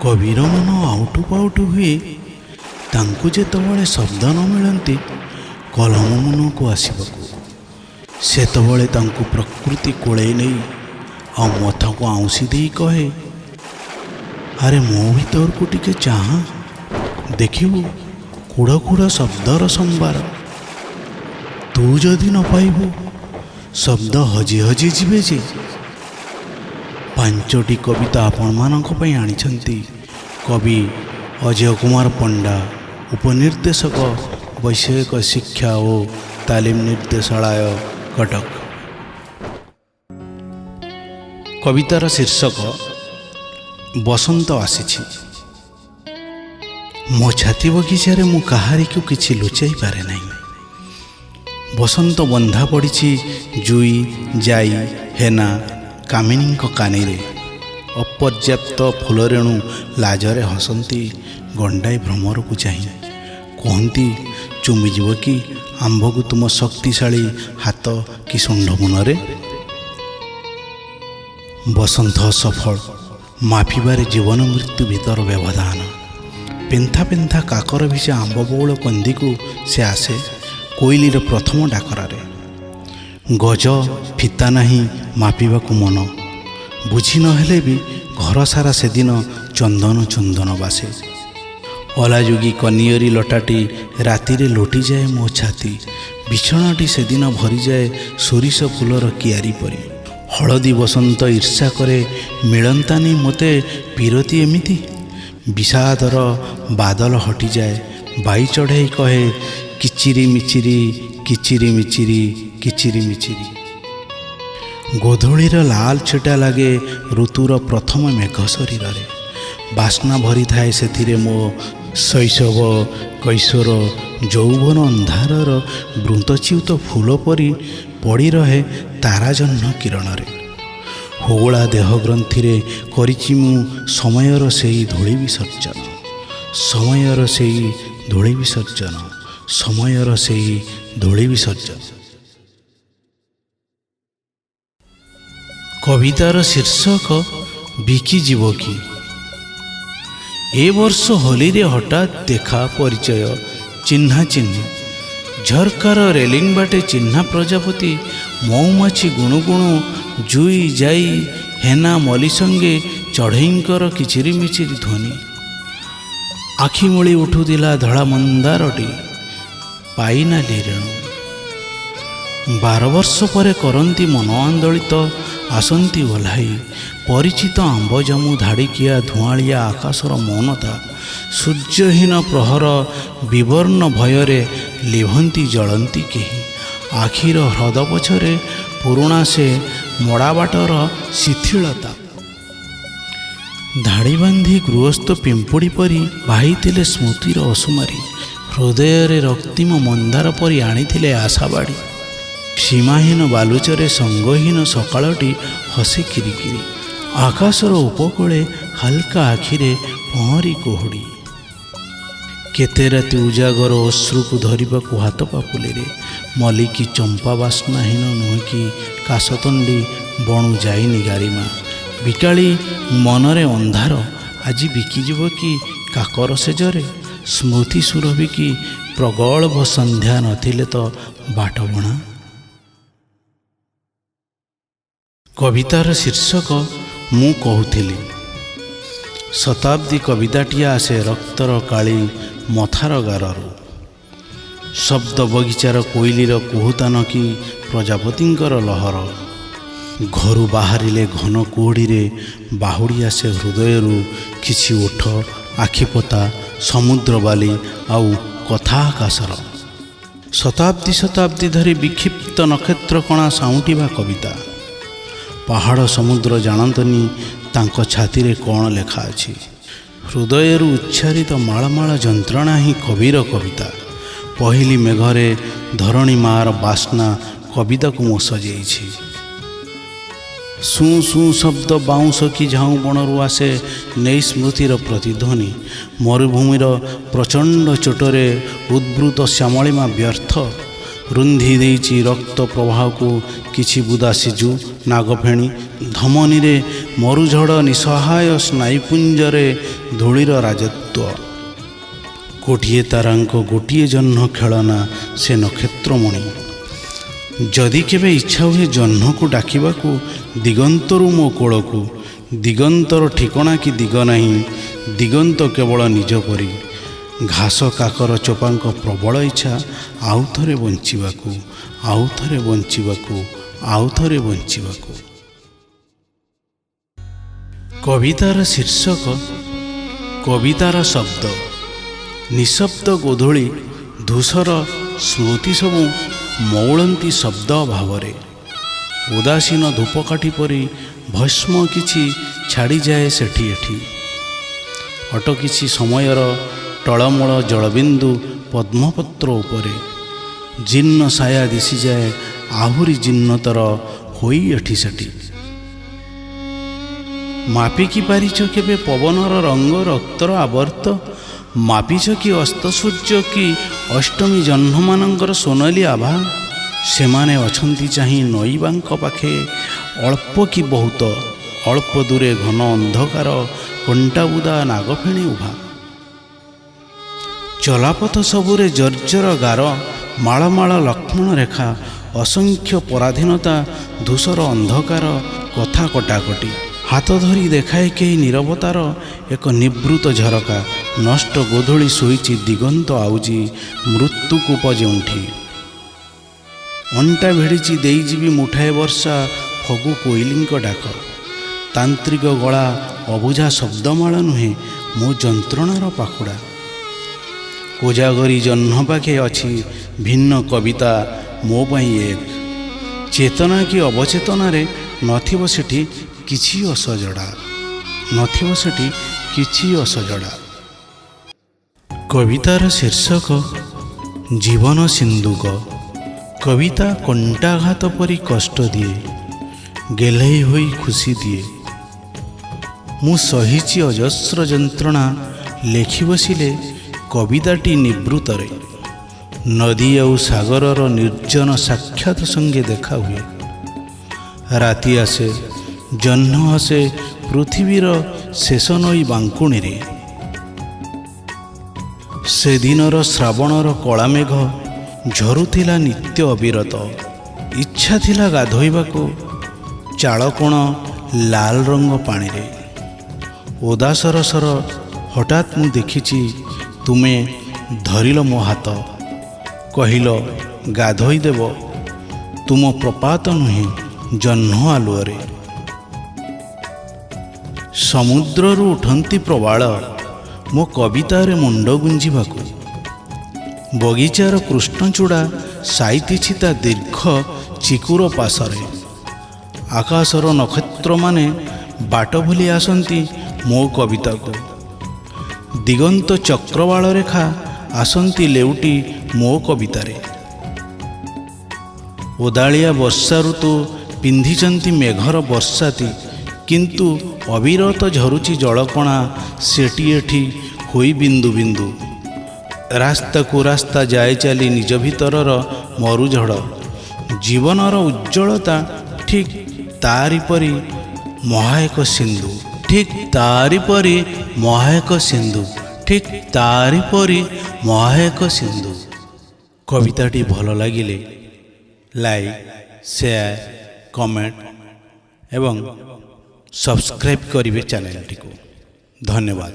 କବିର ମନ ଆଉଟୁ ପାଉଟୁ ହୁଏ ତାଙ୍କୁ ଯେତେବେଳେ ଶବ୍ଦ ନ ମିଳନ୍ତି କଲମ ମୁନକୁ ଆସିବାକୁ, ସେତେବେଳେ ତାଙ୍କୁ ପ୍ରକୃତି କୋଳେଇ ନେଇ ଆଉ ମଥାକୁ ଆଉଁସି ଦେଇ କହେ, ଆରେ ମୋ ଭିତରକୁ ଟିକେ ଚାହାଁ, ଦେଖିବୁ କୁଢ଼ କୁଢ଼ ଶବ୍ଦର ସମ୍ଭାର। ତୁ ଯଦି ନ ପାଇବୁ ଶବ୍ଦ ହଜି ହଜି ଯିବେ ଯେ। 5ଟି କବିତା ଆପଣମାନଙ୍କ ପାଇଁ ଆଣିଛନ୍ତି କବି ଅଜୟ କୁମାର ପଣ୍ଡା, ଉପନିର୍ଦ୍ଦେଶକ, ବୈଷୟିକ ଶିକ୍ଷା ଓ ତାଲିମ ନିର୍ଦ୍ଦେଶାଳୟ, କଟକ। କବିତାର ଶୀର୍ଷକ ବସନ୍ତ ଆସିଛି। ମୋ ଛାତି ବଗିଚାରେ ମୁଁ କାହାରିକୁ କିଛି ଲୁଚାଇ ପାରେ ନାହିଁ। ବସନ୍ତ ବନ୍ଧା ପଡ଼ିଛି ଜୁଇ, ଜାଇ, ହେନା, କାମିନୀଙ୍କ କାନିରେ। ଅପର୍ଯ୍ୟାପ୍ତ ଫୁଲରେଣୁ ଲାଜରେ ହସନ୍ତି ଗଣ୍ଡାଇ ଭ୍ରମରକୁ ଚାହିଁ। କୁହନ୍ତି, ଚୁମିଯିବ କି ଆମ୍ଭକୁ ତୁମ ଶକ୍ତିଶାଳୀ ହାତ କି ଶୁଣ୍ଢ ମୁନରେ? ବସନ୍ତ ସଫଳ ମାପିବାରେ ଜୀବନ ମୃତ୍ୟୁ ଭିତର ବ୍ୟବଧାନ। ପେନ୍ଥା ପେନ୍ଥା କାକର ଭିଜା ଆମ୍ବ ବଉଳ କନ୍ଦିକୁ ସେ ଆସେ କୋଇଲିର ପ୍ରଥମ ଡାକରାରେ। ଗଜ ଫିତା ନାହିଁ ମାପିବାକୁ ମନ ବୁଝି ନହେଲେ ବି ଘର ସାରା ସେଦିନ ଚନ୍ଦନ ଚନ୍ଦନ ବାସେ। ଅଲାଯୁଗୀ କନିଅରି ଲଟାଟି ରାତିରେ ଲୋଟିଯାଏ ମୋ ଛାତି। ବିଛଣାଟି ସେଦିନ ଭରିଯାଏ ସୋରିଷ ଫୁଲର କିଆରି ପରି। ହଳଦୀ ବସନ୍ତ ଈର୍ଷା କରେ, ମିଳନ୍ତାନି ମୋତେ ପୀରତି ଏମିତି। ବିଷାଦର ବାଦଲ ହଟିଯାଏ, ବାଇ ଚଢ଼େଇ କହେ କିଚିରି ମିଚିରି କିଚିରି ମିଚିରି କିଚିରି ମିଚିରି। ଗୋଧୂଳିର ଲାଲ ଛିଟା ଲାଗେ ଋତୁର ପ୍ରଥମ ମେଘ ଶରୀରରେ। ବାସ୍ନା ଭରିଥାଏ ସେଥିରେ ମୋ ଶୈଶବ କୈଶୋର ଯୌବନ ଅନ୍ଧାରର ବୃନ୍ତଚ୍ୟୁତ ଫୁଲ ପରି ପଡ଼ି ରହେ ତାରାଜହ୍ନ କିରଣରେ। ହୁଗୁଳା ଦେହ ଗ୍ରନ୍ଥିରେ କରିଛି ମୁଁ ସମୟର ସେଇ ଧୂଳି ବିସର୍ଜନ, ସମୟର ସେଇ ଧୂଳି ବିସର୍ଜନ, ସମୟର ସେଇ ଧୂଳି ବିସର୍ଜନ। କବିତାର ଶୀର୍ଷକ ବିକିଯିବ କି? ଏ ବର୍ଷ ହୋଲିରେ ହଠାତ୍ ଦେଖା ପରିଚୟ ଚିହ୍ନା ଚିହ୍ନି। ଝରକାର ରେଲିଂ ବାଟେ ଚିହ୍ନା ପ୍ରଜାପତି ମହୁମାଛି ଗୁଣୁଗୁଣୁ, ଜୁଇ ଯାଇ ହେନା ମଲି ସଙ୍ଗେ ଚଢ଼େଇଙ୍କର କିଚିରିମିଚିରି ଧ୍ୱନି। ଆଖି ମଳି ଉଠୁଥିଲା ଧଳା ମନ୍ଦାରଟି ପାଇନାଲି ରେଣୁ। 12 ବର୍ଷ ପରେ କରନ୍ତି ମନ ଆନ୍ଦୋଳିତ, ଆସନ୍ତି ଓହ୍ଲାଇ ପରିଚିତ ଆମ୍ବ ଜାମୁ ଧାଡ଼ିକିଆ ଧୂଆଁଳିଆ ଆକାଶର ମୌନତା। ସୂର୍ଯ୍ୟହୀନ ପ୍ରହର ବିବର୍ଣ୍ଣ ଭୟରେ ଲିଭନ୍ତି ଜଳନ୍ତି କେହି। ଆଖିର ହ୍ରଦ ପଛରେ ପୁରୁଣା ସେ ମଡ଼ାବାଟର ଶିଥିଳତା। ଧାଡ଼ି ବାନ୍ଧି ଗୃହସ୍ଥ ପିମ୍ପୁଡ଼ି ପରି ବାହିଥିଲେ ସ୍ମୃତିର ଅସୁମାରୀ। ହୃଦୟରେ ରକ୍ତିମ ମନ୍ଦାର ପରି ଆଣିଥିଲେ ଆଶାବାଡ଼ି। ସୀମାହୀନ ବାଲୁଚରେ ସଙ୍ଗହୀନ ସକାଳଟି ହସେ କିରିକିରି। ଆକାଶର ଉପକୂଳେ ହାଲକା ଆଖିରେ ପହଁରି କୁହୁଡ଼ି। କେତେ ରାତି ଉଜାଗର ଅଶ୍ରୁକୁ ଧରିବାକୁ ହାତ ପାପୁଲିରେ। ମଲିକି ଚମ୍ପା ବାସ୍ନାହୀନ ନୁହେଁ କି କାଶତଣ୍ଡି ବଣୁ ଯାଇନି ଗାରିମା। ବିକାଳି ମନରେ ଅନ୍ଧାର ଆଜି ବିକିଯିବ କି କାକର ସେଜରେ? ସ୍ମୃତି ସୁରଭି କି ପ୍ରଗଳ୍ଭ ସନ୍ଧ୍ୟା ନଥିଲେ ତ ବାଟବଣା। କବିତାର ଶୀର୍ଷକ ମୁଁ କହୁଥିଲି। ଶତାବ୍ଦୀ କବିତାଟିଏ ଆସେ ରକ୍ତର କାଳି ମଥାର ଗାରରୁ। ଶବ୍ଦ ବଗିଚାର କୋଇଲିର କୁହୁତାନ କି ପ୍ରଜାପତିଙ୍କର ଲହର। ଘରୁ ବାହାରିଲେ ଘନ କୁହୁଡ଼ିରେ ବାହୁଡ଼ି ଆସେ ହୃଦୟରୁ କିଛି ଓଠ, ଆଖିପତା, ସମୁଦ୍ର ବାଲି ଆଉ କଥା ଆକାଶର। ଶତାବ୍ଦୀ ଶତାବ୍ଦୀ ଧରି ବିକ୍ଷିପ୍ତ ନକ୍ଷତ୍ର କଣା ସାଉଁଟିବା କବିତା। ପାହାଡ଼ ସମୁଦ୍ର ଜାଣନ୍ତନି ତାଙ୍କ ଛାତିରେ କ'ଣ ଲେଖା ଅଛି। ହୃଦୟରୁ ଉଚ୍ଚାରିତ ମାଳମାଳ ଯନ୍ତ୍ରଣା ହିଁ କବିର କବିତା। ପହିଲି ମେଘରେ ଧରଣୀ ମାଆର ବାସ୍ନା କବିତାକୁ ମୁଁ ସଜେଇଛି। ସୁଁ ସୁଁ ଶବ୍ଦ ବାଉଁଶ କି ଝାଉଁ ବଣରୁ ଆସେ ନେଇ ସ୍ମୃତିର ପ୍ରତିଧ୍ୱନି। ମରୁଭୂମିର ପ୍ରଚଣ୍ଡ ଚୋଟରେ ଉଦ୍ବୃତ ଶ୍ୟାମଳିମା ବ୍ୟର୍ଥ ରୁନ୍ଧି ଦେଇଛି ରକ୍ତ ପ୍ରବାହକୁ। କିଛି ବୁଦା ସିଜୁ ନାଗଫେଣୀ ଧମନୀରେ ମରୁଝଡ଼ ନିଃସହାୟ ସ୍ନାୟୁପୁଞ୍ଜରେ ଧୂଳିର ରାଜତ୍ୱ। କୋଟିଏ ତାରାଙ୍କ ଗୋଟିଏ ଜହ୍ନ ଖେଳନା ସେ ନକ୍ଷତ୍ରମଣି। ଯଦି କେବେ ଇଚ୍ଛା ହୁଏ ଜହ୍ନକୁ ଡାକିବାକୁ ଦିଗନ୍ତରୁ ମୋ କୋଳକୁ, ଦିଗନ୍ତର ଠିକଣା କି ଦିଗ ନାହିଁ, ଦିଗନ୍ତ କେବଳ ନିଜ ପରି। ଘାସ କାକର ଚୋପାଙ୍କ ପ୍ରବଳ ଇଚ୍ଛା ଆଉ ଥରେ ବଞ୍ଚିବାକୁ, ଆଉ ଥରେ ବଞ୍ଚିବାକୁ, ଆଉ ଥରେ ବଞ୍ଚିବାକୁ। କବିତାର ଶୀର୍ଷକ କବିତାର ଶବ୍ଦ। ନିଶବ୍ଦ ଗୋଧୂଳି ଧୂସର ସ୍ମୃତି ସବୁ ମଉଳନ୍ତି ଶବ୍ଦ ଅଭାବରେ। ଉଦାସୀନ ଧୂପକାଠି ପରି ଭସ୍ମ କିଛି ଛାଡ଼ିଯାଏ ସେଠି ଏଠି। ଅଟକିଛି ସମୟର ଟଳମଳ ଜଳବିନ୍ଦୁ ପଦ୍ମପତ୍ର ଉପରେ। ଜୀର୍ଣ୍ଣ ସାୟା ଦିଶିଯାଏ ଆହୁରି ଜୀର୍ଣ୍ଣତର ହୋଇ ଏଠି ସେଠି। ମାପିକି ପାରିଛ କେବେ ପବନର ରଙ୍ଗ, ରକ୍ତର ଆବର୍ତ୍ତ? ମାପିଛ କି ଅସ୍ତ ସୂର୍ଯ୍ୟ କି ଅଷ୍ଟମୀ ଜହ୍ନମାନଙ୍କର ସୋନାଲି ଆଭା? ସେମାନେ ଅଛନ୍ତି ଚାହିଁ ନଈବାଙ୍କ ପାଖେ, ଅଳ୍ପ କି ବହୁତ ଅଳ୍ପ ଦୂରେ ଘନ ଅନ୍ଧକାର କଣ୍ଟାବୁଦା ନାଗଫେଣୀ ଉଭା। ଚଲାପଥ ସବୁରେ ଜର୍ଜର ଗାର, ମାଳ ମାଳ ଲକ୍ଷ୍ମଣ ରେଖା, ଅସଂଖ୍ୟ ପରାଧୀନତା, ଧୂସର ଅନ୍ଧକାର, କଥା କଟାକଟି। ହାତ ଧରି ଦେଖାଏ କେହି ନୀରବତାର ଏକ ନିବୃତ ଝରକା। ନଷ୍ଟ ଗୋଧୂଳି ଶୋଇଛି ଦିଗନ୍ତ ଆଉଜି ମୃତ୍ୟୁକୂପ ଯେଉଁଠି। ଅଣ୍ଟା ଭିଡ଼ିଛି ଦେଇଯିବି ମୁଠାଏ ବର୍ଷା, ଫଗୁ କୋଇଲିଙ୍କ ଡାକ। ତାନ୍ତ୍ରିକ ଗଳା ଅବୁଝା ଶବ୍ଦମାଳା ନୁହେଁ, ମୋ ଯନ୍ତ୍ରଣାର ପାଖୁଡ଼ା। କୋଜାଗରୀ ଜହ୍ନ ପାଖେ ଅଛି ଭିନ୍ନ କବିତା ମୋ ପାଇଁ ଏକ। ଚେତନା କି ଅବଚେତନାରେ ନଥିବ ସେଠି କିଛି ଅସଜଡ଼ା, ନଥିବ ସେଠି କିଛି ଅସଜଡ଼ା। କବିତାର ଶୀର୍ଷକ ଜୀବନ ସିନ୍ଦୁକ। କବିତା କଣ୍ଟାଘାତ ପରି କଷ୍ଟ ଦିଏ, ଗେହ୍ଲେଇ ହୋଇ ଖୁସି ଦିଏ। ମୁଁ ସହିଛି ଅଜସ୍ର ଯନ୍ତ୍ରଣା, ଲେଖି ବସିଲେ କବିତାଟି ନିବୃତ୍ତରେ। ନଦୀ ଆଉ ସାଗରର ନିର୍ଜନ ସାକ୍ଷାତ ସଙ୍ଗେ ଦେଖା ହୁଏ। ରାତି ଆସେ, ଜହ୍ନ ହସେ ପୃଥିବୀର ଶେଷ ନଈ ବାଙ୍କୁଣିରେ। ସେଦିନର ଶ୍ରାବଣର କଳାମେଘ ଝରୁଥିଲା ନିତ୍ୟ ଅବିରତ। ଇଚ୍ଛା ଥିଲା ଗାଧୋଇବାକୁ ଚାଳକୋଣ ଲାଲ ରଙ୍ଗ ପାଣିରେ। ଓଦା ସରସର ହଠାତ୍ ମୁଁ ଦେଖିଛି ତୁମେ ଧରିଲ ମୋ ହାତ, କହିଲ ଗାଧୋଇ ଦେବ ତୁମ ପ୍ରପାତ ନୁହେଁ ଜହ୍ନ ଆଲୁଅରେ। ସମୁଦ୍ରରୁ ଉଠନ୍ତି ପ୍ରବାଳ ମୋ କବିତାରେ ମୁଣ୍ଡ ଗୁଞ୍ଜିବାକୁ। ବଗିଚାର କୃଷ୍ଣଚୂଡ଼ା ସାଇତିଛି ତା ଦୀର୍ଘ ଚିକୁର ପାଶରେ। ଆକାଶର ନକ୍ଷତ୍ରମାନେ ବାଟ ଭୁଲି ଆସନ୍ତି ମୋ କବିତାକୁ। ଦିଗନ୍ତ ଚକ୍ରବାଳ ରେଖା ଆସନ୍ତି ଲେଉଟି ମୋ କବିତାରେ। ଓଦାଳିଆ ବର୍ଷା ଋତୁ ପିନ୍ଧିଛନ୍ତି ମେଘର ବର୍ଷାତି, କିନ୍ତୁ ଅବିରତ ଝରୁଛି ଜଳକଣା ସେଠି ଏଠି ହୋଇ ବିନ୍ଦୁ ବିନ୍ଦୁ। ରାସ୍ତାକୁ ରାସ୍ତା ଯାଏ ଚାଲି ନିଜ ଭିତରର ମରୁଝଡ଼। ଜୀବନର ଉଜ୍ଜ୍ୱଳତା ଠିକ୍ ତାରି ପରି ମହାଏକ ସିନ୍ଧୁ, ଠିକ୍ ତାରି ପରି ମହାଏକ ସିନ୍ଧୁ, ଠିକ୍ ତାରି ପରି ମହାଏକ ସିନ୍ଧୁ। କବିତାଟି ଭଲ ଲାଗିଲେ ଲାଇକ୍, ସେୟାର, କମେଣ୍ଟ ଏବଂ ସବସ୍କ୍ରାଇବ୍ କରିବେ ଚ୍ୟାନେଲଟିକୁ। ଧନ୍ୟବାଦ।